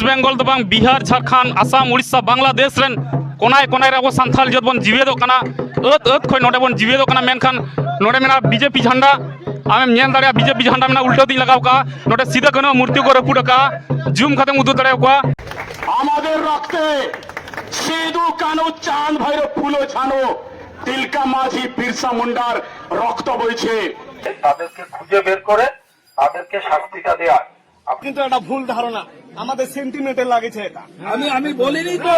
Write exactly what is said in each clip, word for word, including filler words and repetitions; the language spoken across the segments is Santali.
ᱵᱮᱝᱜᱚᱞ ᱫᱚ ᱵᱟᱝ, ᱵᱤᱦᱟᱨ, ᱡᱷᱟᱲᱠᱷᱚᱸᱰ, ᱟᱥᱟᱢ, ᱩᱲᱤᱥᱥᱟ, ᱵᱟᱝᱞᱟᱫᱮᱥ ᱨᱮᱱ ᱠᱚᱱᱟᱭ ᱠᱚᱱᱟᱭ ᱨᱮ ᱟᱵᱚ ᱥᱟᱱᱛᱟᱲ ᱡᱟᱹᱛ ᱵᱚᱱ ᱡᱤᱣᱮᱫᱚᱜ ᱠᱟᱱᱟ᱾ ᱟᱹᱛ ᱟᱹᱛ ᱠᱷᱚᱱ ᱱᱚᱰᱮ ᱵᱚᱱ ᱡᱤᱣᱮᱫᱚᱜ ᱠᱟᱱᱟ, ᱢᱮᱱᱠᱷᱟᱱ ᱱᱚᱰᱮ ᱢᱮᱱᱟᱜᱼᱟ ᱵᱤᱡᱮᱯᱤ ᱡᱷᱟᱱᱰᱟ᱾ ᱟᱢᱮᱢ ᱧᱮᱞ ᱫᱟᱲᱮᱭᱟᱜᱼᱟ, ᱵᱤᱡᱮᱯᱤ ᱡᱷᱟᱱᱰᱟ ᱢᱮᱱᱟᱜᱼᱟ, ᱩᱞᱴᱟᱹᱣ ᱛᱤᱧ ᱞᱟᱜᱟᱣ ᱠᱟᱜᱼᱟ᱾ ᱱᱚᱰᱮ ᱥᱤᱫᱩ ᱠᱟᱹᱱᱦᱩ ᱢᱩᱨᱛᱤ ᱠᱚ ᱨᱟᱹᱯᱩᱫ ᱟᱠᱟᱜᱼᱟ, ᱡᱩᱢ ᱠᱟᱛᱮᱢ ᱩᱫᱩᱜ ᱫᱟᱲᱮᱭᱟᱠᱚᱣᱟ᱾ আমাদের রক্তে সিধু কানু চাঁদ ভৈরব ফুলো ঝানো তিলকা মাঝি বিরসা মুন্ডার রক্ত বইছে। তাদেরকে খুঁজে বের করে তাদেরকে শাস্তিটা দেওয়া। কিন্তু এটা ভুল ধারণা, আমাদের সেন্টিমেন্টে লাগেছে এটা। আমি আমি বলিনি তো।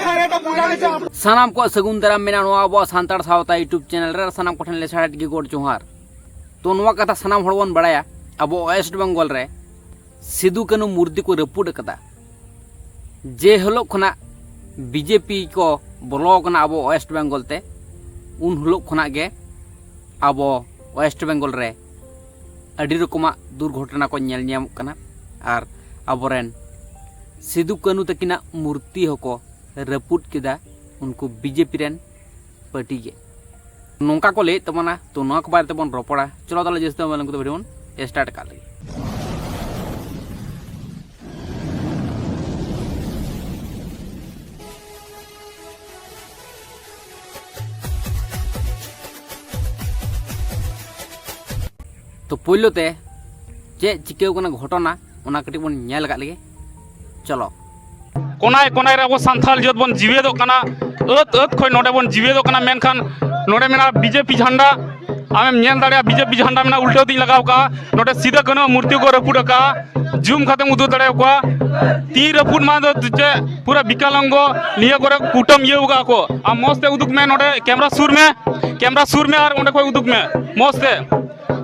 স্যার, এটা বোঝা গেছে। ᱥᱟᱱᱟᱢ ᱠᱚᱣᱟᱜ ᱥᱟᱹᱜᱩᱱ ᱫᱟᱨᱟᱢ ᱢᱮᱱᱟᱜᱼᱟ ᱱᱚᱣᱟ ᱟᱵᱚᱣᱟᱜ ᱥᱟᱱᱛᱟᱲ ᱥᱟᱶᱛᱟ YouTube ᱪᱮᱱᱮᱞ ᱨᱮ᱾ ᱟᱨ ᱥᱟᱱᱟᱢ ᱠᱚᱴᱷᱮᱱ ᱞᱮᱥᱟᱲᱦᱮᱫ ᱜᱮ ᱜᱚᱰ ᱡᱚᱦᱟᱨ᱾ ᱛᱚ, ᱱᱚᱣᱟ ᱠᱟᱛᱷᱟ ᱥᱟᱱᱟᱢ ᱦᱚᱲ ᱵᱚᱱ ᱵᱟᱲᱟᱭᱟ, ᱟᱵᱚ ᱳᱭᱮᱥᱴ ᱵᱮᱝᱜᱚᱞ ᱨᱮ ᱥᱤᱫᱩ ᱠᱟᱹᱱᱩ ᱢᱩᱨᱛᱤ ᱠᱚ ᱨᱟᱹᱯᱩᱫ ᱟᱠᱟᱫᱟ᱾ ᱡᱮ ᱦᱤᱞᱳᱜ ᱠᱷᱚᱱᱟᱜ ᱵᱤᱡᱮᱯᱤ ᱠᱚ ᱵᱚᱞᱚ ᱟᱠᱟᱱᱟ ᱟᱵᱚ ᱳᱭᱮᱥᱴ ᱵᱮᱝᱜᱚᱞ ᱛᱮ, ᱩᱱ ᱦᱤᱞᱳᱜ ᱠᱷᱚᱱᱟᱜ ᱜᱮ ᱟᱵᱚ ᱳᱭᱮᱥᱴ ᱵᱮᱝᱜᱚᱞ ᱨᱮ ᱟᱹᱰᱤ ᱨᱚᱠᱚᱢᱟᱜ ᱫᱩᱨᱜᱷᱚᱴᱚᱱᱟ ᱠᱚ ᱧᱮᱞ ᱧᱟᱢᱚᱜ ᱠᱟᱱᱟ᱾ ᱟᱨ ᱟᱵᱚᱨᱮᱱ ᱥᱤᱫᱩ ᱠᱟᱹᱱᱩ ᱛᱟᱹᱠᱤᱱᱟᱜ ᱢᱩᱨᱛᱤ ᱦᱚᱸᱠᱚ ᱨᱟᱹᱯᱩᱫ ᱠᱮᱫᱟ ᱩᱱᱠᱩ ᱵᱤᱡᱮᱯᱤ ᱨᱮᱱ ᱯᱟᱹᱴᱤ ᱜᱮ᱾ ᱱᱚᱝᱠᱟ ᱠᱚ ᱞᱟᱹᱭᱮᱫ ᱛᱟᱵᱚᱱᱟ, ᱛᱚ ᱱᱚᱣᱟ ᱠᱚ ᱵᱟᱨᱮ ᱛᱮᱵᱚᱱ ᱨᱚᱯᱚᱲᱟ᱾ ᱪᱚᱞᱚ ᱛᱟᱦᱚᱞᱮ ᱡᱟᱹᱥᱛᱤ ᱵᱟᱝ ᱞᱟᱝ ᱠᱚᱫᱚ ᱵᱷᱤᱰᱤᱭᱳ ᱵᱚᱱ ᱥᱴᱟᱨᱴ ᱠᱟᱜ ᱞᱮᱜᱮ᱾ ᱛᱚ ᱯᱳᱭᱞᱳ ᱛᱮ ᱪᱮᱫ ᱪᱤᱠᱟᱹᱣ ᱠᱟᱱᱟ ᱜᱷᱚᱴᱚᱱᱟ, ᱚᱱᱟ ᱠᱟᱹᱴᱤᱡ ᱵᱚᱱ ᱧᱮᱞ ᱟᱠᱟᱫ ᱞᱮᱜᱮ᱾ ᱪᱚᱞᱚ᱾ ᱠᱚᱱᱟᱭ ᱠᱚᱱᱟᱭ ᱨᱮ ᱟᱵᱚ ᱥᱟᱱᱛᱟᱲ ᱡᱟᱹᱛ ᱵᱚᱱ ᱡᱤᱣᱮᱫᱚᱜ ᱠᱟᱱᱟ, ᱟᱹᱛ ᱟᱹᱛ ᱠᱷᱚᱱ ᱱᱚᱰᱮ ᱵᱚᱱ ᱡᱤᱣᱮᱫᱚᱜ ᱠᱟᱱᱟ, ᱢᱮᱱᱠᱷᱟᱱ ᱱᱚᱰᱮ ᱢᱮᱱᱟᱜᱼᱟ ᱵᱤᱡᱮᱯᱤ ᱡᱷᱟᱱᱰᱟ᱾ ᱟᱢᱮᱢ ᱧᱮᱞ ᱫᱟᱲᱮᱭᱟᱜᱼᱟ ᱵᱤᱡᱮᱯᱤ ᱡᱷᱟᱱᱰᱟ ᱢᱮᱱᱟᱜᱼᱟ, ᱩᱞᱴᱟᱹᱣ ᱛᱤᱧ ᱞᱟᱜᱟᱣ ᱠᱟᱜᱼᱟ᱾ ᱱᱚᱰᱮ ᱥᱤᱫᱩ ᱠᱟᱹᱱᱦᱩ ᱢᱩᱨᱛᱤ ᱠᱚ ᱨᱟᱹᱯᱩᱫ ᱟᱠᱟᱜᱼᱟ, ᱡᱩᱢ ᱠᱟᱛᱮᱢ ᱩᱫᱩᱜ ᱫᱟᱲᱮᱭᱟᱠᱚᱣᱟ᱾ ᱛᱤ ᱨᱟᱹᱯᱩᱫ ᱢᱟ ᱫᱚ ᱪᱮᱫ ᱯᱩᱨᱟᱹ ᱵᱤᱠᱟᱞᱚᱝᱜᱚ ᱱᱤᱭᱟᱹ ᱠᱚᱨᱮ ᱠᱩᱴᱟᱹᱢ ᱤᱭᱟᱹ ᱟᱠᱟᱫ ᱠᱚ᱾ ᱟᱢ ᱢᱚᱡᱽ ᱛᱮ ᱩᱫᱩᱜ ᱢᱮ, ᱱᱚᱰᱮ ᱠᱮᱢᱨᱟ ᱥᱩᱨ ᱢᱮ, ᱠᱮᱢᱨᱟ ᱥᱩᱨ ᱢᱮ ᱟᱨ ᱚᱸᱰᱮ ᱠᱷᱚᱱ ᱩᱫᱩᱜ ᱢᱮ ᱢᱚᱡᱽ ᱛᱮ᱾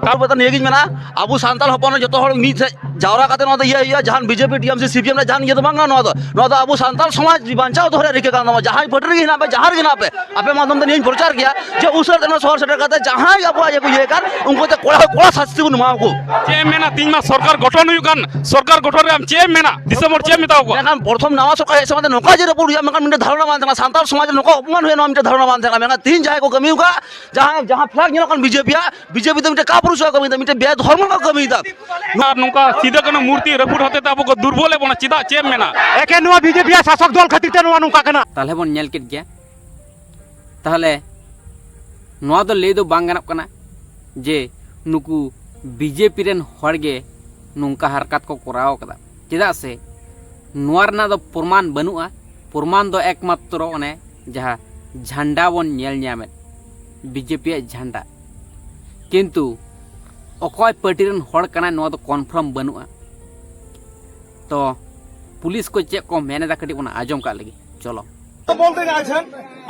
ᱛᱟᱨᱯᱚᱨᱮ ᱱᱤᱭᱟᱹᱜᱤᱧ ᱢᱮᱱᱟ, ᱟᱵᱚ ᱥᱟᱱᱛᱟᱲ ᱦᱚᱯᱚᱱ ᱡᱚᱛᱚ ᱦᱚᱲ ᱢᱤᱫ ᱴᱷᱮᱱ ᱡᱟᱣᱨᱟ ᱠᱟᱛᱮ ᱱᱚᱣᱟ ᱫᱚ ᱤᱭᱟᱹ ᱦᱩᱭᱩᱜᱼᱟ᱾ ᱡᱟᱦᱟᱱ ᱵᱤᱡᱮᱯᱤ, ᱴᱤᱮᱢᱥᱤ, ᱥᱤᱯᱤᱮᱢ ᱨᱮ ᱡᱟᱦᱟᱱ ᱤᱭᱟᱹ ᱫᱚ ᱵᱟᱝ ᱠᱟᱱᱟ ᱱᱚᱣᱟ ᱫᱚ᱾ ᱱᱚᱣᱟ ᱫᱚ ᱟᱵᱚ ᱥᱟᱱᱛᱟᱲ ᱥᱚᱢᱟᱡᱽ ᱵᱟᱧᱪᱟᱣ ᱫᱚᱦᱚ ᱨᱮᱭᱟᱜ ᱨᱤᱠᱟᱹ ᱠᱟᱱ ᱛᱟᱵᱚᱱᱟ᱾ ᱡᱟᱦᱟᱸᱭ ᱯᱟᱹᱴᱤ ᱨᱮᱜᱮ ᱦᱮᱱᱟᱜ ᱯᱮ, ᱡᱟᱦᱟᱸ ᱨᱮᱜᱮ ᱦᱮᱱᱟᱜ ᱯᱮ, ᱟᱯᱮ ᱢᱟᱫᱽᱫᱷᱚᱢ ᱛᱮ ᱱᱤᱭᱟᱹᱧ ᱯᱨᱚᱪᱟᱨ ᱜᱮᱭᱟ ᱡᱮ ᱩᱥᱟᱹᱨᱟ ᱛᱮ ᱱᱚᱣᱟ ᱥᱚᱦᱚᱨ ᱥᱮᱴᱮᱨ ᱠᱟᱛᱮ ᱡᱟᱦᱟᱸᱭ ᱟᱵᱚᱣᱟᱜ ᱤᱭᱟᱹ ᱠᱚ ᱤᱭᱟᱹᱭ ᱠᱟᱱ ᱩᱱᱠᱩ ᱛᱮ ᱠᱚᱲᱟ ᱠᱚᱲᱟ ᱥᱟᱥᱛᱤ ᱵᱚᱱ ᱮᱢᱟ ᱠᱚ᱾ ᱪᱮᱫ ᱮᱢ ᱢᱮᱱᱟ? ᱛᱤᱦᱤᱧ ᱢᱟ ᱥᱚᱨᱠᱟᱨ ᱜᱚᱴᱷᱚᱱ ᱦᱩᱭᱩᱜ ᱠᱟᱱ, ᱥᱚᱨᱠᱟᱨ ᱜᱚᱴᱷᱚᱱ ᱨᱮ ᱟᱢ ᱪᱮᱫ ᱮᱢ ᱢᱮᱱᱟ? ᱫᱤᱥᱚᱢ ᱦᱚᱲ ᱪᱮᱫ ᱮᱢ ᱢᱮᱛᱟ ᱠᱚᱣᱟ? ᱢᱮᱱᱠᱷᱟᱱ ᱯᱨᱚᱛᱷᱚᱢ ᱱᱟᱣᱟ ᱥᱚᱨᱠᱟᱨ ᱦᱮᱡ ᱥᱚᱢᱚᱭ ᱛᱮ ᱱᱚᱝᱠᱟ ᱡᱮ ᱨᱟᱹᱯᱩᱫ ᱦᱩᱭᱩᱜᱼᱟ, ᱢᱮᱱᱠᱷᱟᱱ ᱢᱤᱫᱴᱮᱱ ᱫᱷᱟᱨᱚᱱᱟ ᱵᱟᱝ ᱛᱟᱦᱮᱸ ᱠᱟᱱᱟ᱾ ᱥᱟᱱᱛᱟᱲ ᱥᱚᱢᱟᱡᱽ ᱨᱮ ᱱᱚᱝᱠᱟ ᱚᱯᱚᱢᱟᱱ ᱦᱩᱭᱩᱜᱼᱟ, ᱱᱚᱣᱟ ᱢᱤᱫᱴᱮᱱ ᱫᱷᱟᱨᱚᱱᱟ ᱵᱟᱝ ᱛᱟᱦᱮᱸ ᱠᱟᱱᱟ᱾ ᱢᱮᱱᱠᱷᱟᱱ ᱛᱤᱦᱤᱧ ᱡᱟᱦᱟᱸᱭ ᱠᱚ ᱠᱟᱹᱢᱤ ᱟᱠᱟᱫ, ᱡᱟᱦᱟᱸ ᱡᱟᱦᱟᱸ ᱯᱷᱞᱮᱜ ᱧᱮᱞᱚᱜ ᱠᱟᱱ ᱵᱤᱡᱮᱯᱤ ᱟᱜ, ᱵᱤᱡᱮᱯᱤ ᱫᱚ ᱢᱤᱫᱴᱮᱱ ᱠᱟᱯ ᱯᱩᱨᱩᱥᱟᱜ ᱠᱟᱹᱢᱤᱭᱮᱫᱟ, ᱢᱤᱫᱴᱮᱱ ᱵᱮᱫᱷᱚᱨᱢᱚ ᱠᱟᱹᱢᱤᱭᱮᱫᱟ᱾ ᱟᱨ ᱱᱚᱝᱠᱟ ᱥᱤᱫᱩ ᱠᱟᱹᱱᱦᱩ ᱢᱩᱨᱛᱤ ᱨᱟᱹᱯᱩᱫ ᱦᱚᱛᱮᱛᱮ ᱟᱵᱚ ᱠᱚ ᱫᱩᱨᱵᱚᱞᱮᱫ ᱵᱚᱱᱟ, ᱪᱮᱫᱟᱜ, ᱪᱮᱫ ᱮᱢ ᱢᱮᱱᱟ? ᱮᱠᱮᱱ ᱱᱚᱣᱟ ᱵᱤᱡᱮᱯᱤ ᱟᱜ ᱥᱟᱥᱚᱠ ᱫᱚᱞ ᱠᱷᱟᱹᱛᱤᱨ ᱛᱮ ᱱᱚᱣᱟ ᱱᱚᱝᱠᱟ ᱠᱟᱱᱟ᱾ ᱛᱟᱦᱞᱮ ᱵᱚᱱ ᱧᱮᱞ ᱠᱮᱫ ᱜᱮᱭᱟ, ᱛᱟᱦᱞᱮ ᱱᱚᱣᱟ ᱫᱚ ᱞᱟᱹᱭ ᱫᱚ ᱵᱟᱝ ᱜᱟᱱᱚᱜ ᱠᱟᱱᱟ ᱡᱮ ᱱᱩᱠᱩ ᱵᱤᱡᱮᱯᱤ ᱨᱮᱱ ᱦᱚᱲ ᱜᱮ ᱱᱚᱝᱠᱟ ᱦᱟᱨᱠᱟᱛ ᱠᱚ ᱠᱚᱨᱟᱣ ᱠᱟᱫᱟ᱾ ᱪᱮᱫᱟᱜ ᱥᱮ ᱱᱚᱣᱟ ᱨᱮᱱᱟᱜ ᱫᱚ ᱯᱨᱚᱢᱟᱱ ᱵᱟᱹᱱᱩᱜᱼᱟ᱾ ᱯᱨᱚᱢᱟᱱ ᱫᱚ ᱮᱠᱢᱟᱛᱨᱚ ᱚᱱᱮ ᱡᱟᱦᱟᱸ ᱡᱷᱟᱱᱰᱟ ᱵᱚᱱ ᱧᱮᱞ ᱧᱟᱢᱮᱫ, ᱵᱤᱡᱮᱯᱤ ᱟᱜ ᱡᱷᱟᱱᱰᱟ, ᱠᱤᱱᱛᱩ ᱚᱠᱚᱭ ᱯᱟᱨᱴᱤ ᱨᱮᱱ ᱦᱚᱲ ᱠᱟᱱᱟᱭ ᱱᱚᱣᱟ ᱫᱚ ᱠᱚᱱᱯᱷᱟᱨᱢ ᱵᱟᱹᱱᱩᱜᱼᱟ᱾ ᱛᱚ ᱯᱩᱞᱤᱥ ᱠᱚ ᱪᱮᱫ ᱠᱚ ᱢᱮᱱ ᱮᱫᱟ ᱠᱟᱹᱴᱤᱡ ᱵᱚᱱ ᱟᱸᱡᱚᱢ ᱠᱟᱜ ᱞᱮᱜᱮ, ᱪᱚᱞᱚ᱾ বলতে চাইছেন,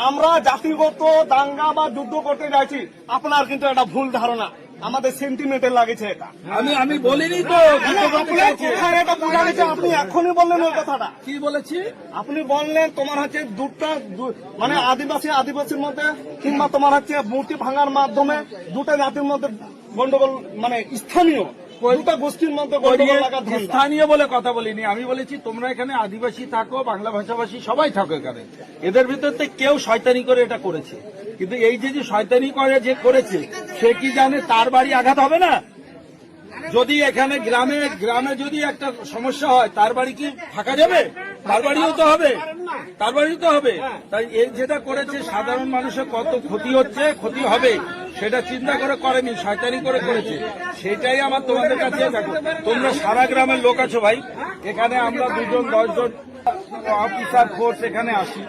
আমরা জাতিগত দাঙ্গা বা যুদ্ধ করতে চাইছি, আপনার কিন্তু একটা ভুল ধারণা। আমাদের সেন্টিমেন্টে লাগেছে এটা। আমি আমি বলিনি তো। আপনি কোথায় এটা বোঝা গেছে? আপনি এখনই বললেন ওই কথাটা। কি বলেছি? আপনি বললেন তোমার হচ্ছে দুটা দু- মানে আদিবাসী আদিবাসীর মধ্যে কিংবা তোমার হচ্ছে মূর্তি ভাঙার মাধ্যমে দুটো জাতির মধ্যে গন্ডগোল, মানে স্থানীয় দুটো গোষ্ঠীর মধ্যে গন্ডগোল লাগার ধান্দা। স্থানীয় বলে কথা বলিনি। আমি বলেছি তোমরা এখানে আদিবাসী থাকো, বাংলা ভাষাভাষী সবাই থাকো এখানে, এদের ভিতর থেকে কেউ শয়তানি করে এটা করেছে। কিন্তু এই যে যে শয়তানি করে যে করেছে, সে কি জানে তার বাড়ি আঘাত হবে না? যদি এখানে গ্রামে গ্রামে যদি একটা সমস্যা হয়, তার বাড়ি কি থাকা যাবে? তার বাড়িও তো হবে, তার বাড়িও তো হবে। তাই এই যেটা করেছে, সাধারণ মানুষের কত ক্ষতি হচ্ছে, ক্ষতি হবে, সেটা চিন্তা করে করেনি, শয়তানি করে করেছে। সেটাই আমার তোমাদের কাছে। দেখো, তোমরা সারা গ্রামের লোক আছো ভাই, এখানে আমরা দুজন দশজন অফিসার ফোর্স এখানে আসি,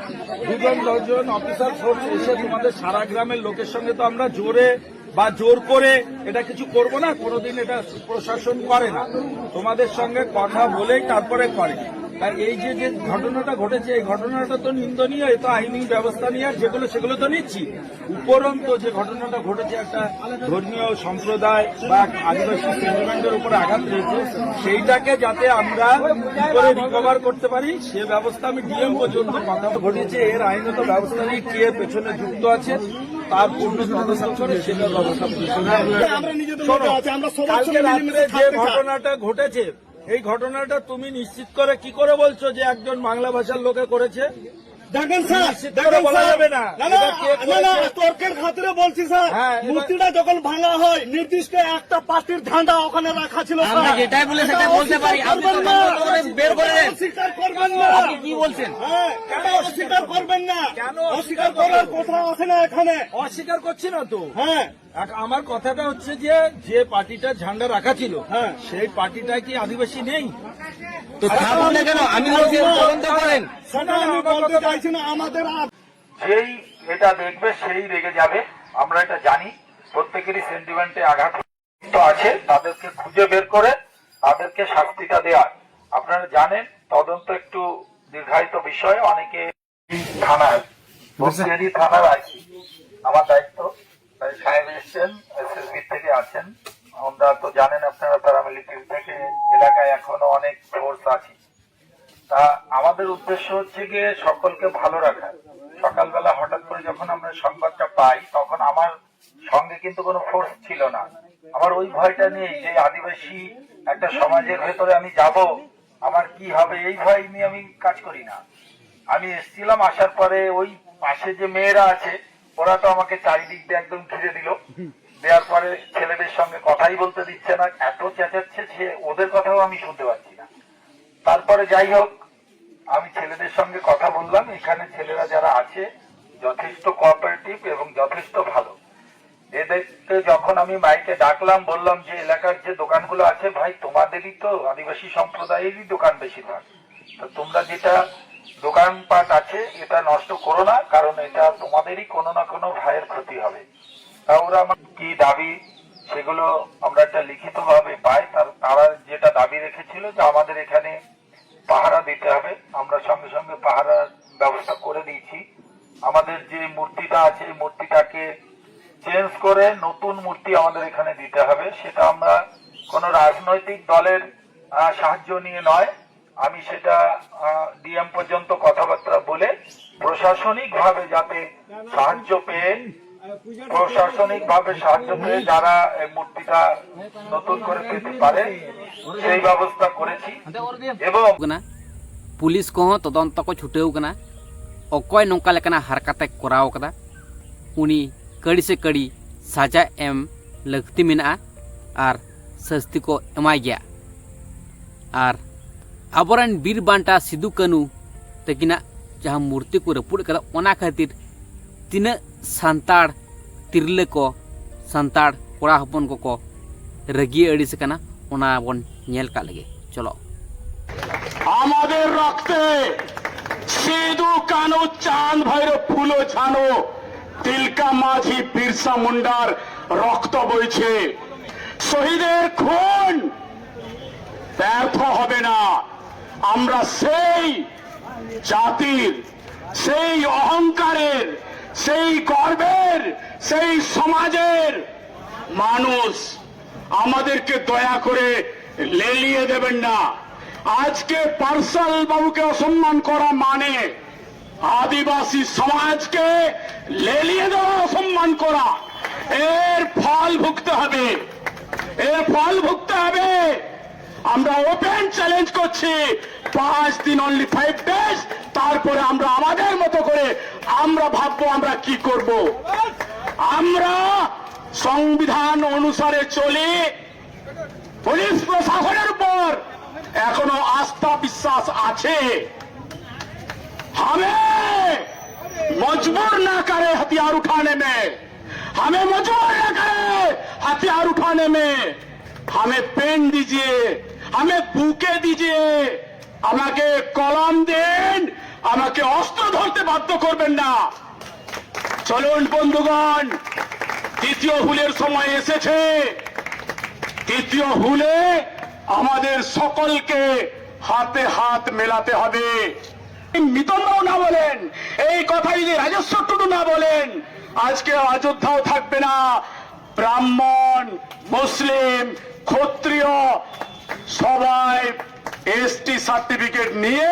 দুজন দশজন অফিসার ফোর্স এসে তোমাদের সারা গ্রামের লোকের সঙ্গে তো আমরা জোরে বা জোর করে এটা কিছু করব না, কোনোদিন এটা প্রশাসন করে না, তোমাদের সঙ্গে কথা বলেই তারপরে করে। তাই এই যে যে ঘটনাটা ঘটেছে, এই ঘটনাটা তো নিন্দনীয়, এ তো আইনি ব্যবস্থা নিয়ে আর যেগুলো সেগুলো তো নিচ্ছি। উপরন্ত যে ঘটনাটা ঘটেছে, একটা ধর্মীয় সম্প্রদায় বা আদিবাসী সেন্টিমেন্টের উপরে আঘাত হয়েছে, সেইটাকে যাতে আমরা কি করে রিকভার করতে পারি, সে ব্যবস্থা আমি ডিএম পর্যন্ত কথা ঘটেছে, এর আইনত ব্যবস্থা নিয়ে কে পেছনে যুক্ত আছে তার পূর্ণ তদন্ত করে সেটা ব্যবস্থা করতে হবে। আমরা নিজেদের মধ্যে আছি, আমরা সবার সঙ্গে কালকে রাত্রে মিলেমিশে যে থাকতে চাই। ঘটনাটা ঘটেছে, এই ঘটনাটা তুমি নিশ্চিত করে কি করে বলছো যে একজন বাংলা ভাষার লোকে করেছে? দেখেন স্যার, নিশ্চিত করে দেখেন বলা স্যার। যাবে না। না, না, এটা কে না, না, করেছে? তর্কের খাতিরে বলছি স্যার। হ্যাঁ, এবার মূর্তিটা যখন ভাঙা হয়, নির্দিষ্ট একটা পার্টির ঝান্ডা ওখানে রাখা ছিল, আমরা স্যার। যেটাই বলি সেটাই এটা বলতে পারি। অস্বীকার আপনি তো করবেন না। জোর করে বের করে দেন। অস্বীকার করবেন না। আপনি কি বলছেন? হ্যাঁ, এটা অস্বীকার করবেন না। কেন অস্বীকার অস্বীকার করার করবেন? কথা আছে না এখানে। অস্বীকার করছি না তো। হ্যাঁ। এক-, আমার কথাটা হচ্ছে যে, যে পার্টিটা ঝান্ডা রাখা ছিল, হ্যাঁ। সেই পার্টিটা কি আদিবাসী নেই? তো থাকবে না কেন? আমি বলছি তদন্ত করেন। সেটা আমি বলতে চাইছি না, আমাদের আর যেই এটা দেখবে সেই রেগে যাবে, আমরা এটা জানি। প্রত্যেকেরই সেন্টিমেন্টে আঘাত তো আছে, তাদেরকে খুঁজে বের করে তাদেরকে শাস্তিটা দেওয়ার। আপনারা জানেন, তদন্ত একটু দীর্ঘায়িত বিষয়। অনেকে থানার, বক্তিয়ারি থানার আইসি, আমার দায়িত্ব। তাই সাহেব এসছেন, এসএসবি থেকে আছেন। আমরা তো জানেন আপনারা, প্যারামিলিটারি থেকে এলাকায় এখনো অনেক ফোর্স আছে। তা আমাদের উদ্দেশ্য হচ্ছে গিয়ে সকলকে ভালো রাখা। সকালবেলা হঠাৎ করে যখন আমরা সংবাদটা পাই, তখন আমার সঙ্গে কিন্তু কোনো ফোর্স ছিল না। আমার ওই ভয়টা নেই যে আদিবাসী একটা সমাজের ভেতরে আমি যাব, আমার কি হবে, এই ভয় নিয়ে আমি কাজ করি না। আমি এসছিলাম, আসার পরে ওই পাশে যে মেয়েরা আছে, ওরা তো আমাকে চারিদিক দিয়ে একদম ঘিরে দিল। দেওয়ার পরে ছেলেদের সঙ্গে কথাই বলতে দিচ্ছে না, এত চেঁচাচ্ছে, সে ওদের কথাও আমি শুনতে পাচ্ছি না। তারপরে যাই হোক, আমি ছেলেদের সঙ্গে কথা বললাম, এখানে ছেলেরা যারা আছে যথেষ্ট কোঅপারেটিভ এবং যথেষ্ট ভালো। এদেরকে যখন আমি মাইকে ডাকলাম, বললাম যে এলাকার যে দোকানগুলো আছে, ভাই, তোমাদেরই তো, আদিবাসী সম্প্রদায়েরই দোকান বেশিরভাগ, তো তোমরা যেটা দোকানপাট আছে এটা নষ্ট করো না, কারণ এটা তোমাদেরই কোনো না কোনো ভাইয়ের ক্ষতি হবে। তা ওরা আমার কি দাবি, সেগুলো আমরা একটা লিখিতভাবে পাই। তার, তারা যেটা দাবি রেখেছিল যে আমাদের এখানে পাহারা দিতে হবে, আমরা সঙ্গে সঙ্গে পাহারার ব্যবস্থা করে দিয়েছি। আমাদের যে মূর্তিটা আছে, এই মূর্তিটাকে চেঞ্জ করে নতুন মূর্তি আমাদের এখানে দিতে হবে। সেটা আমরা কোনো রাজনৈতিক দলের আহ, সাহায্য নিয়ে নয়। আমি সেটা ডিএম পর্যন্ত কথাবার্তা বলে প্রশাসনিকভাবে যাতে সাহায্য পেয়ে, প্রশাসনিকভাবে সাহায্য পেয়ে যারা এই মূর্তিটা নতুন করে পেতে পারে, সেই ব্যবস্থা করেছি। এবং ᱠᱟᱱᱟ᱾ ᱯᱩᱞᱤᱥ ᱠᱚᱦᱚᱸ ᱛᱚᱫᱚᱱᱛᱚ ᱠᱚ ᱪᱷᱩᱴᱟᱹᱣ ᱠᱟᱱᱟ᱾ ᱚᱠᱚᱭ ᱱᱚᱝᱠᱟ ᱞᱮᱠᱟᱱᱟᱜ ᱦᱟᱨᱠᱟᱛ ᱮ ᱠᱚᱨᱟᱣ ᱠᱟᱫᱟ, ᱩᱱᱤ ᱠᱟᱹᱲᱤ ᱥᱮ ᱠᱟᱹᱲᱤ ᱥᱟᱡᱟ ᱮᱢ ᱞᱟᱹᱠᱛᱤ ᱢᱮᱱᱟᱜᱼᱟ ᱟᱨ ᱥᱟᱹᱥᱛᱤ ᱠᱚ ᱮᱢᱟᱭ ᱜᱮᱭᱟ᱾ ᱟᱨ ᱟᱵᱚᱨᱮᱱ ᱵᱤᱨ ᱵᱟᱱᱴᱟ ᱥᱤᱫᱩ ᱠᱟᱹᱱᱩ ᱛᱟᱹᱠᱤᱱᱟᱜ ᱡᱟᱦᱟᱸ ᱢᱩᱨᱛᱤ ᱠᱚ ᱨᱟᱹᱯᱩᱫ ᱠᱟᱫᱟ, ᱚᱱᱟ ᱠᱷᱟᱹᱛᱤᱨ ᱛᱤᱱᱟᱹᱜ ᱥᱟᱱᱛᱟᱲ ᱛᱤᱨᱞᱟᱹ ᱠᱚ, ᱥᱟᱱᱛᱟᱲ ᱠᱚᱲᱟ ᱦᱚᱯᱚᱱ ᱠᱚᱠᱚ ᱨᱟᱹᱜᱤ ᱟᱹᱲᱤᱥ ᱟᱠᱟᱱᱟ, ᱚᱱᱟ ᱵᱚᱱ ᱧᱮᱞ ᱠᱟᱜ ᱞᱮᱜᱮ᱾ ᱪᱚᱞᱚ᱾ আমাদের রক্তে সিধু কানু চাঁদ ভৈরব ফুলো ঝানো তিলকা মাঝি বিরসা মুন্ডার রক্ত বইছে। শহীদের খুন ব্যর্থ হবে না। আমরা সেই জাতির, সেই অহংকারের, সেই গর্বের, সেই সমাজের মানুষ। আমাদেরকে দয়া করে লেলিয়ে দেবেন না। আজকে পার্সাল বাবুকে অসম্মান করা মানে আদিবাসী সমাজকে লেলিয়ে দেওয়া, অসম্মান করা। এর ফল ভুগতে হবে, এর ফল ভুগতে হবে। আমরা ওপেন চ্যালেঞ্জ করছি, পাঁচ দিন, অনলি ফাইভ ডেজ। তারপরে আমরা আমাদের মতো করে আমরা ভাববো আমরা কি করব। আমরা সংবিধান অনুসারে চলি। পুলিশ প্রশাসনের উপর এখনো আস্থা বিশ্বাস আছে। हमें मजबूर ना करे हथियार उठाने में, हमें मजबूर ना करे हथियार उठाने में। हमें पेन दीजिए, हमें বুকে दीजिए। আমাকে কলম দিন, আমাকে অস্ত্র ধরতে বাধ্য করবেন না। চলুন বন্ধুগণ, তৃতীয় হুলের সময় এসেছে। তৃতীয় হুলে আমাদের সকলকে হাতে হাত মেলাতে হবে। মিতনবাবু না বলেন, এই কথা যদি রাজেশ্বর টুডু না বলেন, আজকে অযোধ্যাও থাকবে না। ব্রাহ্মণ, মুসলিম, ক্ষত্রিয় সবাই এসটি সার্টিফিকেট নিয়ে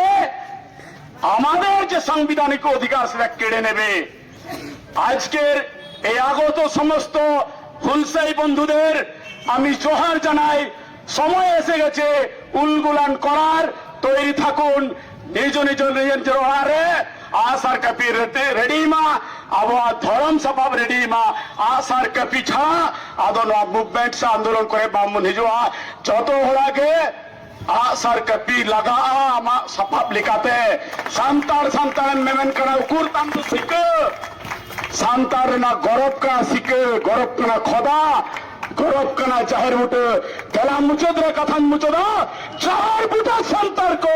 আমাদের যে সাংবিধানিক অধিকার সেটা কেড়ে নেবে। আজকের এই আগত সমস্ত হুলসাই বন্ধুদের আমি জোহার জানাই। সময় এসে গেছে উলগুলান করার। তৈরি থাকুন, নিজ নিজ নিজের অড়ারে ᱟᱜᱼᱥᱟᱨ ᱠᱟᱹᱯᱤ ᱨᱮᱰᱤ ᱢᱟ, ᱟᱵᱚᱣᱟᱜ ᱫᱷᱚᱨᱚᱢ ᱥᱟᱯᱟᱵ ᱨᱮᱰᱤ ᱢᱟ᱾ ᱟᱜᱼᱥᱟᱨ ᱠᱟᱹᱯᱤ ᱪᱷᱟᱲᱟ ᱟᱫᱚ ᱱᱚᱣᱟ ᱢᱩᱵᱷᱢᱮᱱᱴ ᱥᱮ ᱟᱱᱫᱳᱞᱚᱱ ᱠᱚᱨᱮ ᱵᱟᱝᱵᱚᱱ ᱦᱤᱡᱩᱜᱼᱟ᱾ ᱡᱚᱛᱚ ᱦᱚᱲᱟᱜ ᱜᱮ ᱟᱜᱼᱥᱟᱨ ᱠᱟᱹᱯᱤ ᱞᱟᱜᱟᱜᱼᱟ ᱟᱢᱟᱜ ᱥᱟᱯᱟᱵ ᱞᱮᱠᱟᱛᱮ᱾ ᱥᱟᱱᱛᱟᱲ ᱥᱟᱱᱛᱟᱲᱮᱢ ᱢᱮᱢᱮᱱ ᱠᱟᱱᱟ, ᱩᱠᱩᱨ ᱛᱟᱢ ᱫᱚ ᱥᱤᱠᱟᱹ? ᱥᱟᱱᱛᱟᱲ ᱨᱮᱱᱟᱜ ᱜᱚᱨᱚᱵ ᱠᱟᱱᱟ ᱥᱤᱠᱟᱹ, ᱜᱚᱨᱚᱵ ᱠᱟᱱᱟ ᱠᱷᱚᱫᱟ, ᱜᱚᱨᱚᱵ ᱠᱟᱱᱟ ᱡᱟᱦᱮᱨ ᱵᱩᱴᱟᱹ᱾ ᱫᱮᱞᱟ ᱢᱩᱪᱟᱹᱫ ᱨᱮ ᱠᱟᱛᱷᱟᱧ ᱢᱩᱪᱟᱹᱫᱟ, ᱡᱟᱦᱮᱨ ᱵᱩᱴᱟᱹ ᱥᱟᱱᱛᱟᱲ ᱠᱚ,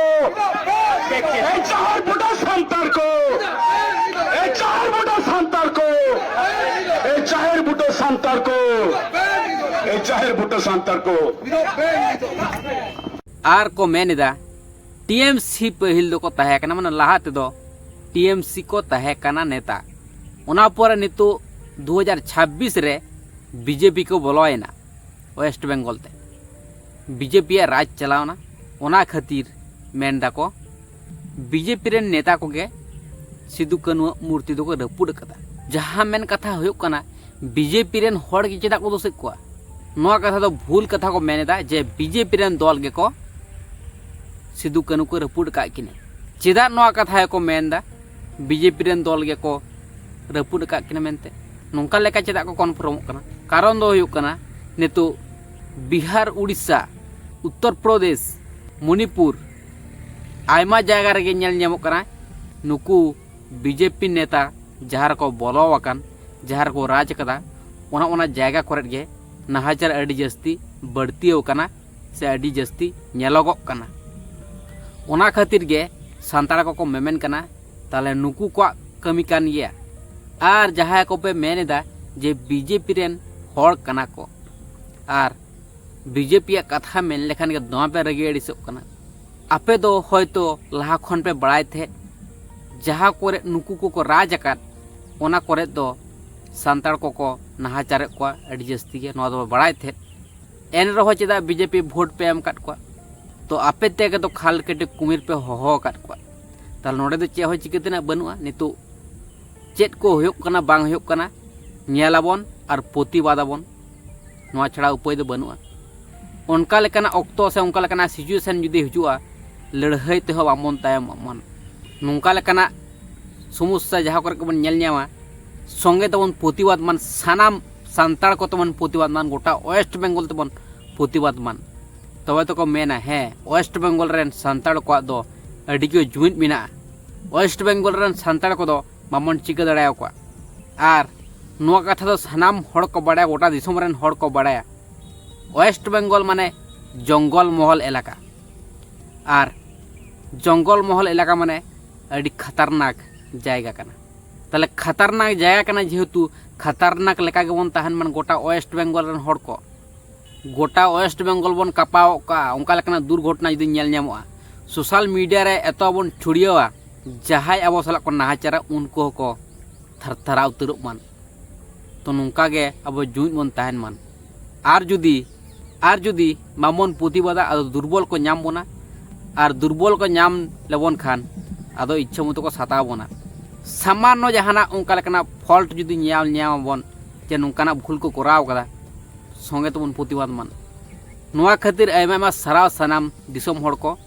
ᱮ ᱡᱟᱦᱮᱨ ᱵᱩᱴᱟᱹ ᱥᱟᱱᱛᱟᱲ ᱠᱚ, ᱮ ᱡᱟᱦᱮᱨ ᱵᱩᱴᱟᱹ ᱥᱟᱱᱛᱟᱲ ᱠᱚ, ᱮ ᱡᱟᱦᱮᱨ ᱵᱩᱴᱟᱹ ᱥᱟᱱᱛᱟᱲ ᱠᱚ, ᱮ ᱡᱟᱦᱮᱨ ᱵᱩᱴᱟᱹ ᱥᱟᱱᱛᱟᱲ ᱠᱚ᱾ ᱟᱨ ᱠᱚ ᱢᱮᱱ ᱮᱫᱟ, ᱴᱤ ᱮᱢ ᱥᱤ ᱯᱟᱹᱦᱤᱞ ᱫᱚᱠᱚ ᱛᱟᱦᱮᱸ ᱠᱟᱱᱟ, ᱢᱟᱱᱮ ᱞᱟᱦᱟ ᱛᱮᱫᱚ ᱴᱤ ᱮᱢ ᱥᱤ ᱠᱚ ᱛᱟᱦᱮᱸ ᱠᱟᱱᱟ ᱱᱮᱛᱟ᱾ ᱚᱱᱟ ᱯᱚᱨᱮ ᱱᱤᱛᱚᱜ ᱫᱩ ᱦᱟᱡᱟᱨ ᱪᱷᱟᱵᱵᱤᱥ ᱨᱮ ᱵᱤ ᱡᱮ ᱯᱤ ᱠᱚ ᱵᱚᱞᱚᱭᱮᱱᱟ ᱳᱭᱮᱥᱴ ᱵᱮᱝᱜᱚᱞ ᱛᱮ᱾ ᱵᱤ ᱡᱮ ᱯᱤ ᱭᱟᱜ ᱨᱟᱡᱽ ᱪᱟᱞᱟᱣᱱᱟ, ᱚᱱᱟ ᱠᱷᱟᱹᱛᱤᱨ ᱢᱮᱱ ᱫᱟᱠᱚ ᱵᱤ ᱡᱮ ᱯᱤ ᱨᱮᱱ ᱱᱮᱛᱟ ᱠᱚᱜᱮ ᱥᱤᱫᱩ ᱠᱟᱹᱱᱩᱣᱟᱜ ᱢᱩᱨᱛᱤ ᱫᱚᱠᱚ ᱨᱟᱹᱯᱩᱫ ᱟᱠᱟᱫᱟ᱾ ᱡᱟᱦᱟᱸ ᱢᱮᱱ ᱠᱟᱛᱷᱟ ᱦᱩᱭᱩᱜ ᱠᱟᱱᱟ, ᱵᱤ ᱡᱮ ᱯᱤ ᱨᱮᱱ ᱦᱚᱲ ᱜᱮ ᱪᱮᱫᱟᱜ ᱠᱚ ᱫᱳᱥᱮᱫ ᱠᱚᱣᱟ? ᱱᱚᱣᱟ ᱠᱟᱛᱷᱟ ᱫᱚ ᱵᱷᱩᱞ ᱠᱟᱛᱷᱟ ᱠᱚ ᱢᱮᱱ ᱮᱫᱟ ᱡᱮ ᱵᱤ ᱡᱮ ᱯᱤ ᱨᱮᱱ ᱫᱚᱞ ᱜᱮᱠᱚ ᱥᱤᱫᱩ ᱠᱟᱹᱱᱩ ᱠᱚ ᱨᱟᱹᱯᱩᱫ ᱟᱠᱟᱫ ᱠᱤᱱᱟ᱾ ᱪᱮᱫᱟᱜ ᱱᱚᱣᱟ ᱠᱟᱛᱷᱟ ᱜᱮᱠᱚ ᱢᱮᱱ ᱮᱫᱟ ᱵᱤ ᱡᱮ ᱯᱤ ᱨᱮᱱ ᱫᱚᱞ ᱜᱮᱠᱚ ᱨᱟᱹᱯᱩᱫ ᱟᱠᱟᱫ ᱠᱤᱱᱟ ᱢᱮᱱᱛᱮ? ᱱᱚᱝᱠᱟ ᱞᱮᱠᱟ ᱪᱮᱫᱟᱜ ᱠᱚ ᱠᱚᱱᱯᱷᱨᱚᱢᱚᱜ ᱠᱟᱱᱟ? ᱠᱟᱨᱚᱱ ᱫᱚ ᱦᱩᱭᱩᱜ ᱠᱟᱱᱟ, ᱱᱤᱛᱚᱜ ᱵᱤᱦᱟᱨ, ᱩᱲᱤᱥᱥᱟ, ᱩᱛᱛᱚᱨ ᱯᱨᱚᱫᱮᱥ, ᱢᱚᱱᱤᱯᱩᱨ, ᱟᱭᱢᱟ ᱡᱟᱭᱜᱟ ᱨᱮᱜᱮ ᱧᱮᱞ ᱧᱟᱢᱚᱜ ᱠᱟᱱᱟ, ᱱᱩᱠᱩ ᱵᱤ ᱡᱮ ᱯᱤ ᱱᱮᱛᱟ ᱡᱟᱦᱟᱸ ᱨᱮᱠᱚ ᱵᱚᱞᱚ ᱟᱠᱟᱱ, ᱡᱟᱦᱟᱸ ᱨᱮᱠᱚ ᱨᱟᱡᱽ ᱟᱠᱟᱫᱟ, ᱚᱱᱟ ᱚᱱᱟ ᱡᱟᱭᱜᱟ ᱠᱚᱨᱮᱫ ᱜᱮ ᱱᱟᱦᱟᱪᱟᱨ ᱟᱹᱰᱤ ᱡᱟᱹᱥᱛᱤ ᱵᱟᱹᱲᱛᱤ ᱟᱠᱟᱱᱟ ᱥᱮ ᱟᱹᱰᱤ ᱡᱟᱹᱥᱛᱤ ᱧᱮᱞᱚᱜᱚᱜ ᱠᱟᱱᱟ᱾ ᱚᱱᱟ ᱠᱷᱟᱹᱛᱤᱨ ᱜᱮ ᱥᱟᱱᱛᱟᱲ ᱠᱚᱠᱚ ᱢᱮᱢᱮᱱ ᱠᱟᱱᱟ, ᱛᱟᱦᱞᱮ ᱱᱩᱠᱩ ᱠᱚᱣᱟᱜ ᱠᱟᱹᱢᱤ ᱠᱟᱱ ᱜᱮᱭᱟ᱾ ᱟᱨ ᱡᱟᱦᱟᱸᱭ ᱠᱚᱯᱮ ᱢᱮᱱ ᱮᱫᱟ ᱡᱮ ᱵᱤ ᱡᱮ ᱯᱤ ᱨᱮᱱ ᱦᱚᱲ ᱠᱟᱱᱟ ᱠᱚ, ᱟᱨ ᱵᱤ ᱡᱮ ᱯᱤ ᱭᱟᱜ ᱠᱟᱛᱷᱟ ᱢᱮᱱ ᱞᱮᱠᱷᱟᱱ ᱜᱮ ᱫᱚᱢᱮ ᱯᱮ ᱨᱟᱹᱜᱤ ᱟᱹᱲᱤᱥᱚᱜ ᱠᱟᱱᱟ᱾ ᱟᱯᱮ ᱫᱚ ᱦᱚᱭᱛᱳ ᱞᱟᱦᱟ ᱠᱷᱚᱱ ᱯᱮ ᱵᱟᱲᱟᱭ ᱛᱟᱦᱮᱸᱫ, ᱡᱟᱦᱟᱸ ᱠᱚᱨᱮ ᱱᱩᱠᱩ ᱠᱚᱠᱚ ᱨᱟᱡᱽ ᱟᱠᱟᱫ, ᱚᱱᱟ ᱠᱚᱨᱮ ᱫᱚ ᱥᱟᱱᱛᱟᱲ ᱠᱚᱠᱚ ᱱᱟᱦᱟᱪᱟᱨᱮᱫ ᱠᱚᱣᱟ ᱟᱹᱰᱤ ᱡᱟᱹᱥᱛᱤ ᱜᱮ, ᱱᱚᱣᱟ ᱫᱚᱯᱮ ᱵᱟᱲᱟᱭ ᱛᱟᱦᱮᱸᱫ᱾ ᱮᱱ ᱨᱮᱦᱚᱸ ᱪᱮᱫᱟᱜ ᱵᱤ ᱡᱮ ᱯᱤ ᱵᱷᱳᱴ ᱯᱮ ᱮᱢ ᱟᱠᱟᱫ ᱠᱚᱣᱟ? ᱛᱚ ᱟᱯᱮ ᱛᱮᱜᱮ ᱫᱚ ᱠᱷᱟᱞ ᱠᱟᱹᱴᱤᱡ ᱠᱩᱢᱤᱨ ᱯᱮ ᱦᱚᱦᱚ ᱟᱠᱟᱫ ᱠᱚᱣᱟ᱾ ᱛᱟᱦᱞᱮ ᱱᱚᱰᱮ ᱫᱚ ᱪᱮᱫ ᱦᱚᱸ ᱪᱤᱠᱟᱹ ᱛᱮᱱᱟᱜ ᱵᱟᱹᱱᱩᱜᱼᱟ᱾ ᱱᱤᱛᱚᱜ ᱪᱮᱫ ᱠᱚ ᱦᱩᱭᱩᱜ ᱠᱟᱱᱟ ᱵᱟᱝ ᱦᱩᱭᱩᱜ ᱠᱟᱱᱟ ᱧᱮᱞᱟᱵᱚᱱ ᱟᱨ ᱯᱨᱚᱛᱤᱵᱟᱫᱟᱵᱚᱱ, ᱱᱚᱣᱟ ᱪᱷᱟᱲᱟ ᱩᱯᱟᱹᱭ ᱫᱚ ᱵᱟᱹᱱᱩᱜᱼᱟ᱾ ᱚᱱᱠᱟ ᱞᱮᱠᱟᱱᱟᱜ ᱚᱠᱛᱚ ᱥᱮ ᱚᱱᱠᱟ ᱞᱮᱠᱟᱱᱟᱜ ᱥᱤᱪᱩᱭᱮᱥᱚᱱ ᱡᱩᱫᱤ ᱦᱤᱡᱩᱜᱼᱟ, ᱞᱟᱹᱲᱦᱟᱹᱭ ᱛᱮᱦᱚᱸ ᱵᱟᱝᱵᱚᱱ ᱛᱟᱭᱚᱢᱚᱜ ᱢᱟ᱾ ᱱᱚᱝᱠᱟ ᱞᱮᱠᱟᱱᱟᱜ ᱥᱚᱢᱚᱥᱥᱟ ᱡᱟᱦᱟᱸ ᱠᱚᱨᱮ ᱜᱮᱵᱚᱱ ᱧᱮᱞ ᱧᱟᱢᱟ, ᱥᱚᱸᱜᱮ ᱛᱮᱵᱚᱱ ᱯᱨᱚᱛᱤᱵᱟᱫ ᱢᱟᱱ, ᱥᱟᱱᱟᱢ ᱥᱟᱱᱛᱟᱲ ᱠᱚ ᱛᱮᱵᱚᱱ ᱯᱨᱚᱛᱤᱵᱟᱫ ᱢᱟᱱ, ᱜᱚᱴᱟ ᱳᱭᱮᱥᱴ ᱵᱮᱝᱜᱚᱞ ᱛᱮᱵᱚᱱ ᱯᱨᱚᱛᱤᱵᱟᱫ ᱢᱟᱱ᱾ ᱛᱚᱵᱮ ᱛᱚᱠᱚ ᱢᱮᱱᱟ, ᱦᱮᱸ, ᱳᱭᱮᱥᱴ ᱵᱮᱝᱜᱚᱞ ᱨᱮᱱ ᱥᱟᱱᱛᱟᱲ ᱠᱚᱣᱟᱜ ᱫᱚ ᱟᱹᱰᱤ ᱜᱮ ᱡᱩᱢᱤᱫ ᱢᱮᱱᱟᱜᱼᱟ, ᱳᱭᱮᱥᱴ ᱵᱮᱝᱜᱚᱞ ᱨᱮᱱ ᱥᱟᱱᱛᱟᱲ ᱠᱚᱫᱚ ᱵᱟᱵᱚᱱ ᱪᱤᱠᱟᱹ ᱫᱟᱲᱮᱭᱟᱠᱚᱣᱟ᱾ ᱟᱨ ᱱᱚᱣᱟ ᱠᱟᱛᱷᱟ ᱫᱚ ᱥᱟᱱᱟᱢ ᱦᱚᱲ ᱠᱚ ᱵᱟᱲᱟᱭᱟ, ᱜᱚᱴᱟ ᱫᱤᱥᱚᱢ ᱨᱮᱱ ᱦᱚᱲ ᱠᱚ ᱵᱟᱲᱟᱭᱟ, ᱳᱭᱮᱥᱴ ᱵᱮᱝᱜᱚᱞ ᱢᱟᱱᱮ ᱡᱚᱝᱜᱚᱞ ᱢᱚᱦᱚᱞ ᱮᱞᱟᱠᱟ᱾ ᱟᱨ ᱡᱚᱝᱜᱚᱞ ᱢᱚᱦᱚᱞ ᱮᱞᱟᱠᱟ ᱢᱟᱱᱮ ᱟᱹᱰᱤ ᱠᱷᱟᱛᱟᱨᱱᱟᱠ ᱡᱟᱭᱜᱟ ᱠᱟᱱᱟ᱾ ᱛᱟᱦᱞᱮ ᱠᱷᱟᱛᱟᱨᱱᱟᱠ ᱡᱟᱭᱜᱟ ᱠᱟᱱᱟ, ᱡᱮᱦᱮᱛᱩ ᱠᱷᱟᱛᱟᱨᱱᱟᱠ ᱞᱮᱠᱟ ᱜᱮᱵᱚᱱ ᱛᱟᱦᱮᱱ ᱢᱟᱱ ᱜᱚᱴᱟ ᱳᱭᱮᱥᱴ ᱵᱮᱝᱜᱚᱞ ᱨᱮᱱ ᱦᱚᱲ ᱠᱚ᱾ ᱜᱚᱴᱟ ᱳᱭᱮᱥᱴ ᱵᱮᱝᱜᱚᱞ ᱵᱚᱱ ᱠᱟᱯᱟᱣᱚᱜ ᱠᱟᱜᱼᱟ, ᱚᱱᱠᱟ ᱞᱮᱠᱟᱱᱟᱜ ᱫᱩᱨᱜᱷᱚᱴᱚᱱᱟ ᱡᱩᱫᱤ ᱧᱮᱞ ᱧᱟᱢᱚᱜᱼᱟ, ᱥᱳᱥᱟᱞ ᱢᱤᱰᱤᱭᱟ ᱨᱮ ᱮᱛᱚ ᱵᱚᱱ ᱪᱷᱩᱲᱭᱟᱹᱣᱟ, ᱡᱟᱦᱟᱸᱭ ᱟᱵᱚ ᱥᱟᱞᱟᱜ ᱠᱚ ᱱᱟᱦᱟᱪᱟᱨᱟ, ᱩᱱᱠᱩ ᱦᱚᱸᱠᱚ ᱛᱷᱟᱨ ᱛᱷᱟᱨᱟᱣ ᱩᱛᱟᱹᱨᱚᱜ ᱢᱟᱱ᱾ ᱛᱚ ᱱᱚᱝᱠᱟ ᱜᱮ ᱟᱵᱚ ᱡᱩᱢᱤᱫ ᱵᱚᱱ ᱛᱟᱦᱮᱱ ᱢᱟᱱ᱾ ᱟᱨ ᱡᱩᱫᱤ, ᱟᱨ ᱡᱩᱫᱤ ᱵᱟᱵᱚᱱ ᱯᱨᱚᱛᱤᱵᱟᱫᱟ, ᱟᱫᱚ ᱫᱩᱨᱵᱚᱞ ᱠᱚ ᱧᱟᱢ ᱵᱚᱱᱟ, ᱟᱨ ᱫᱩᱨᱵᱚᱞ ᱠᱚ ᱧᱟᱢ ᱞᱮᱵᱚᱱ ᱠᱷᱟᱱ ᱟᱫᱚ ᱤᱪᱪᱷᱟᱹ ᱢᱚᱛᱚ ᱠᱚ ᱥᱟᱛᱟᱣ ᱵᱚᱱᱟ᱾ ᱥᱟᱢᱟᱱᱱᱚ ᱡᱟᱦᱟᱱᱟᱜ ᱚᱱᱠᱟ ᱞᱮᱠᱟᱱᱟᱜ ᱯᱷᱚᱞᱴ ᱡᱩᱫᱤ ᱧᱮᱞ ᱧᱟᱢ ᱟᱵᱚᱱ, ᱡᱮ ᱱᱚᱝᱠᱟᱱᱟᱜ ᱵᱷᱩᱞ ᱠᱚ ᱠᱚᱨᱟᱣ ᱠᱟᱫᱟ, ᱥᱚᱸᱜᱮ ᱛᱮᱵᱚᱱ ᱯᱨᱚᱛᱤᱵᱟᱫ ᱢᱟᱱ᱾ ᱱᱚᱣᱟ ᱠᱷᱟᱹᱛᱤᱨ ᱟᱭᱢᱟ ᱟᱭᱢᱟ ᱥᱟᱨᱦᱟᱣ ᱥᱟᱱᱟᱢ ᱫᱤᱥᱚᱢ ᱦᱚᱲ ᱠᱚ᱾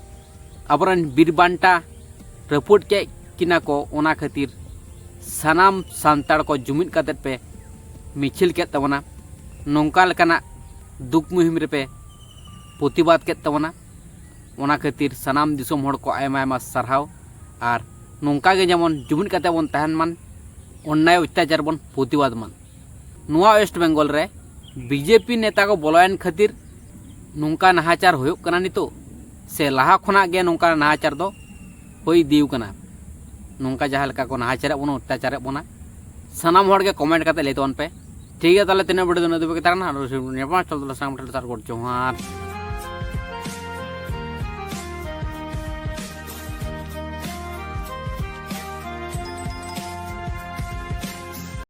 ᱟᱵᱚᱨᱮᱱ ᱵᱤᱨ ᱵᱟᱱᱴᱟ ᱨᱟᱹᱯᱩᱫ ᱠᱮᱫ ᱠᱤᱱᱟ ᱠᱚ, ᱚᱱᱟ ᱠᱷᱟᱹᱛᱤᱨ ᱥᱟᱱᱟᱢ ᱥᱟᱱᱛᱟᱲ ᱠᱚ ᱡᱩᱢᱤᱫ ᱠᱟᱛᱮᱫ ᱯᱮ ᱢᱤᱪᱷᱤᱞ ᱠᱮᱫ ᱛᱟᱵᱚᱱᱟ, ᱱᱚᱝᱠᱟ ᱞᱮᱠᱟᱱᱟᱜ ᱫᱩᱠ ᱢᱩᱦᱤᱢ ᱨᱮᱯᱮ ᱯᱨᱚᱛᱤᱵᱟᱫ ᱠᱮᱫ ᱛᱟᱵᱚᱱᱟ᱾ ᱚᱱᱟ ᱠᱷᱟᱹᱛᱤᱨ ᱥᱟᱱᱟᱢ ᱫᱤᱥᱚᱢ ᱦᱚᱲ ᱠᱚ ᱟᱭᱢᱟ ᱟᱭᱢᱟ ᱥᱟᱨᱦᱟᱣ᱾ ᱟᱨ ᱱᱚᱝᱠᱟ ᱜᱮ ᱡᱮᱢᱚᱱ ᱡᱩᱢᱤᱫ ᱠᱟᱛᱮ ᱵᱚᱱ ᱛᱟᱦᱮᱱ ᱢᱟᱱ, ᱚᱱᱱᱟᱭ ᱚᱛᱛᱟᱪᱟᱨ ᱵᱚᱱ ᱯᱨᱚᱛᱤᱵᱟᱫ ᱢᱟᱱ᱾ ᱱᱚᱣᱟ ᱳᱭᱮᱥᱴ ᱵᱮᱝᱜᱚᱞ ᱨᱮ ᱵᱤᱡᱮᱯᱤ ᱱᱮᱛᱟ ᱠᱚ ᱵᱚᱞᱚᱭᱮᱱ ᱠᱷᱟᱹᱛᱤᱨ ᱱᱚᱝᱠᱟ ᱱᱟᱦᱟᱪᱟᱨ ᱦᱩᱭᱩᱜ ᱠᱟᱱᱟ ᱱᱤᱛᱚᱜ, ᱥᱮ ᱞᱟᱦᱟ ᱠᱷᱚᱱᱟᱜ ᱜᱮ ᱱᱚᱝᱠᱟ ᱱᱟᱦᱟᱪᱟᱨ ᱫᱚ ᱦᱩᱭ ᱤᱫᱤ ᱠᱟᱱᱟ? ᱱᱚᱝᱠᱟ ᱡᱟᱦᱟᱸ ᱞᱮᱠᱟ ᱠᱚ ᱱᱟᱦᱟᱪᱟᱨᱮᱫ ᱵᱚᱱᱟ, ᱚᱛᱛᱟᱪᱟᱨᱮᱫ ᱵᱚᱱᱟ, ᱥᱟᱱᱟᱢ ᱦᱚᱲ ᱜᱮ ᱠᱚᱢᱮᱱᱴ ᱠᱟᱛᱮ ᱞᱟᱹᱭ ᱛᱟᱵᱚᱱ ᱯᱮ᱾ ᱴᱷᱤᱠ ᱜᱮᱭᱟ, ᱛᱟᱦᱚᱞᱮ ᱛᱤᱱᱟᱹᱜ ᱵᱷᱤᱰᱤᱭᱳ ᱫᱚ ᱩᱱᱟᱹᱜ ᱫᱷᱟᱹᱵᱤᱡ ᱜᱮ ᱛᱟᱦᱮᱸ ᱠᱟᱱᱟ᱾ ᱟᱨ ᱧᱟᱯᱟᱢᱟ, ᱪᱚᱞ ᱛᱟᱦᱚᱞᱮ ᱥᱟᱱᱟᱢ ᱴᱷᱮᱱ ᱥᱟᱨ ᱜᱚᱰ ᱡᱚᱦᱟᱨ᱾